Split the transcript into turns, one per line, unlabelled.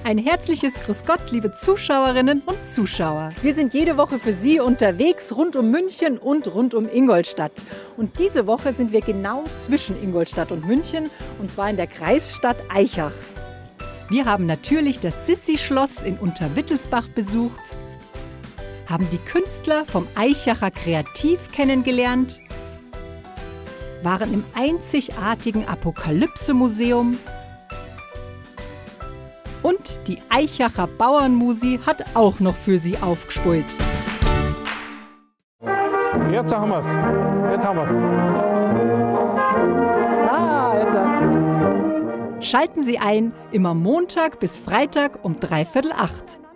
Ein herzliches Grüß Gott, liebe Zuschauerinnen und Zuschauer. Wir sind jede Woche für Sie unterwegs rund um München und rund um Ingolstadt. Und diese Woche sind wir genau zwischen Ingolstadt und München, und zwar in der Kreisstadt Aichach. Wir haben natürlich das Sissi-Schloss in Unterwittelsbach besucht, haben die Künstler vom Aichacher Kreativ kennengelernt, waren im einzigartigen Apokalypse-Museum und die Aichacher Bauernmusi hat auch noch für Sie aufgespult.
Jetzt haben wir's. Jetzt haben wir's.
Ah, jetzt. Schalten Sie ein, immer Montag bis Freitag um 7:45.